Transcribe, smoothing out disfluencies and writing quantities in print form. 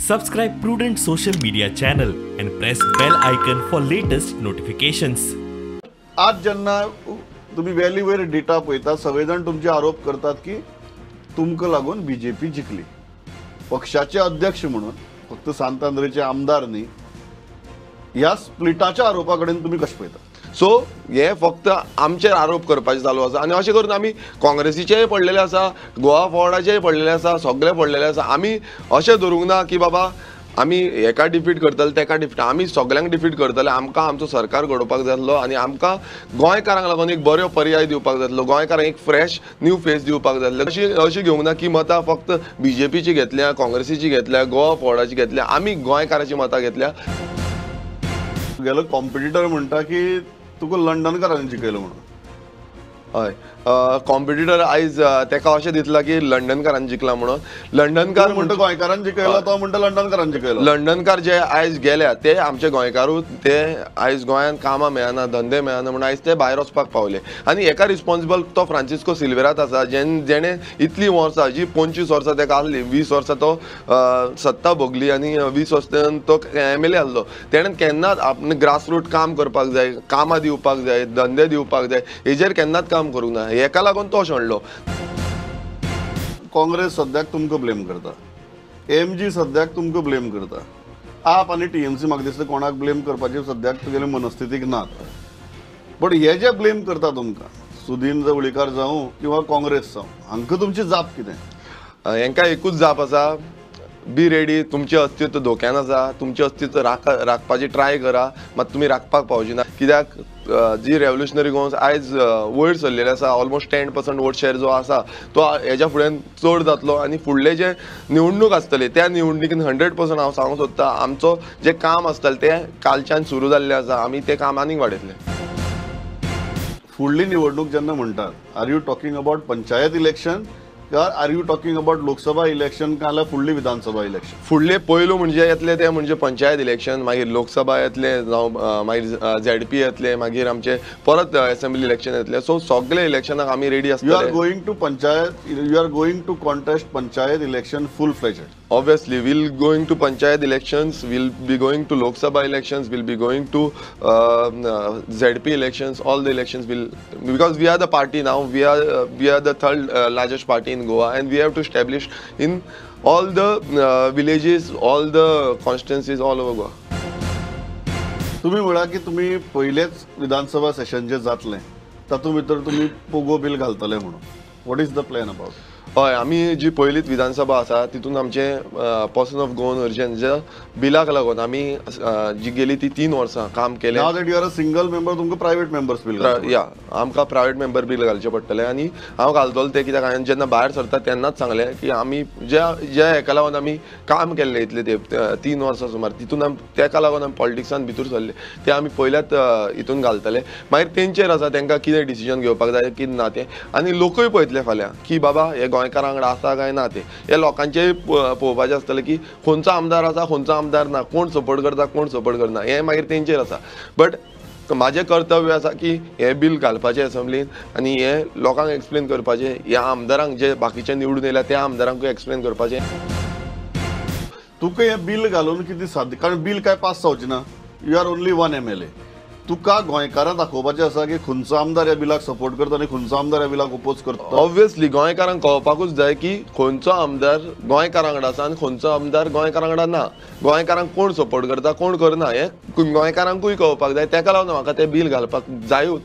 Subscribe Prudent Social Media channel and press bell icon for latest notifications. आज जेन्ना तुम्ही valley वयर data पळयता, सगळे जाण तुमचे आरोप करतात की तुमकां लागून बीजेपी जिखली. पक्षाचे अध्यक्ष म्हणून फक्त सांत आंद्रेचे आमदार न्ही, ह्या स्प्लिटाच्या आरोपा कडेन तुमी कशें पळयता? सो हे फक्त आमचेर आरोप करपाचे चालू आसा आनी अशें करून आमी काँग्रेसीचेय पडलेले आसा, गोवा फॉरवर्डाचेय पडलेले आसा, सगळे पडलेले आसा. आमी अशें धरूंक ना की बाबा आमी हेका डिफीट करतले तेका डिफीट, आमी सगळ्यांक डिफीट करतले. आमकां आमचो सरकार घडोवपाक जाय आसलो आनी आमकां गोंयकारांक लागून एक बरो पर्याय दिवपाक जाय आसलो, गोंयकारांक एक फ्रेश न्यू फेस दिवपाक जाय आसलो. अशी अशी घेवंक ना की मतां फक्त बीजेपीची घेतल्या, काँग्रेसीची घेतल्या, गोवा फॉरवर्डाची घेतल्या, आमी गोंयकाराची मतां घेतल्या. तुगेलो कॉम्पिटिटर म्हणटा की तुका लंडनकारांनी जिखयलो म्हणून. हय, कॉम्पिटिटर आयज तेका अशें दिसलां की लंडनकारान जिखला म्हणून. लंडनकार म्हणटा गोंयकारान जिखयलो, तो म्हणटा लंडनकारान जिखयलो. लंडनकार जे आयज गेल्या ते आमचे गोंयकारूच, ते आयज गोंयांत कामां मेळना, धंदे मेळना म्हणून आयज ते भायर वचपाक पावले. आनी हेका रिस्पॉन्सिबल तो फ्रांसिस्को सिल्वेरात आसा, जेणे इतलीं वर्सां, जी 25 वर्सां तेका आसली, 20 वर्सां तो सत्ता भोगली आनी 20 वर्सां तो MLA आसलो. तेणें केन्नाच आपणें ग्रासरूट काम करपाक जाय, कामां दिवपाक जाय, धंदे दिवपाक जाय, हेजेर केन्नाच काम करूंक ना. हेका लागून तो शेणलो. काँग्रेस सद्याक तुमकां ब्लेम करता, MG सद्याक तुमकां ब्लेम करता, आप आनी TMC म्हाका दिसता कोणाक ब्लेम करपाची सद्याक तुगेले मनस्थितीक ना. बट हे जे ब्लेम करता तुमकां, सुदीन जवळीकार जावं किंवा काँग्रेस जावं, हांकां तुमची जाप कितें? हेंकां एकूच जाप आसा, बी रेडी. तुमचें अस्तित्व धोक्यान आसा, तुमचें अस्तित्व राखपाची ट्राय करा, मात तुमी राखपाक पावची ना. कित्याक जी रेवोल्युशनरी गोवन्स आयज वयर सरलेले आसा, ऑलमोस्ट 10% वोट शेअर जो आसा तो हेज्या फुडें चड जातलो आनी फुडले जे निवडणूक आसतली त्या निवडणुकीन 100% हांव सांगूंक सोदता आमचो जें काम आसतलें तें कालच्यान सुरू जाल्लें आसा, आमी तें काम आनीक वाडयतले. फुडली निवडणूक जेन्ना म्हणटात, are you talking about panchayat election, are you talking about Lok Sabha election का फुडली विधानसभा इलेक्शन? फुडले पयलू म्हणजे येतले ते म्हणजे पंचायत इलेक्शन, मागीर लोकसभा येतले, जावं मागीर ZP येतले, मागीर आमचे परत असेंब्ली इलेक्शन येतले. सो सगळे इलेक्शनाक आमी रेडी आसतले. You are going to panchayat, you are going to contest panchayat election full fledged? Obviously, we'll going to panchayat elections, we'll be going to Lok Sabha elections, we'll be going to ZP elections, all the elections will, because we are the party now, we are the third largest party in Goa and we have to establish in all the villages, all the constituencies all over Goa. तुम्ही म्हणा की तुम्ही पहिलेच विधानसभा सेशन जे जातले तातूंत भितर तुम्ही पोगो बिल घालतले म्हणून, what is the plan about? हय, आमी जी पयलीच विधानसभा आसा तितून आमचे पर्सन ऑफ गोवन ओरिजिन ज्या बिलाक लागून आमी जी गेली ती 3 वर्सां काम केलें. Now that you are a single member, तुमकां प्रायवेट मेंबर्स बिल या आमकां प्रायवेट मेंबर बिल घालचें पडटलें आनी हांव घालतलो तें कित्याक हांवें जेन्ना भायर सरता तेन्नाच सांगलें की आमी ज्या ज्या हेका लागून आमी काम केल्लें इतलें तेंप 3 वर्सां सुमार, तितून आमी तेका लागून आमी पॉलिटिक्सान भितर सरले, ते आमी पयल्याच हितून घालतले. मागीर तेंचेर आसा तेंकां कितें डिसिजन घेवपाक जाय कितें ना तें, आनी लोकूय पळयतले फाल्यां की बाबा हे गोंयकारां वांगडा आसा काय ना तें. हे लोकांचें पळोवपाचें आसतलें की खंयचो आमदार आसा, खंयचो आमदार ना, कोण सपोर्ट करता, कोण सपोर्ट करना, हें मागीर तेंचेर आसा. बट म्हाजें कर्तव्य आसा की हें बील घालपाचें असेंब्लीन आनी हें लोकांक एक्सप्लेन करपाचें, ह्या आमदारांक जे बाकीचे निवडून येयल्या त्या आमदारांकूय एक्सप्लेन करपाचें. तुका हें बील घालून कितें साध्य, कारण बील काय पास जावचें ना, you are only 1 MLA. तुका गोंयकारांक दाखोवपाचें आसा की खंयचो आमदार ह्या बिलाक सपोर्ट करता आनी खंयचो आमदार ह्या बिलाक ओपोज करता. ऑब्वियसली गोंयकारांक कळपाकूच जाय की खंयचो आमदार गोंयकारां वांगडा आसा आनी खंयचो आमदार गोंयकारां वांगडा ना, गोंयकारांक कोण सपोर्ट करता कोण करना हें गोंयकारांकूय कळपाक जाय. तेका लागून म्हाका तें बील घालपाक जायूच.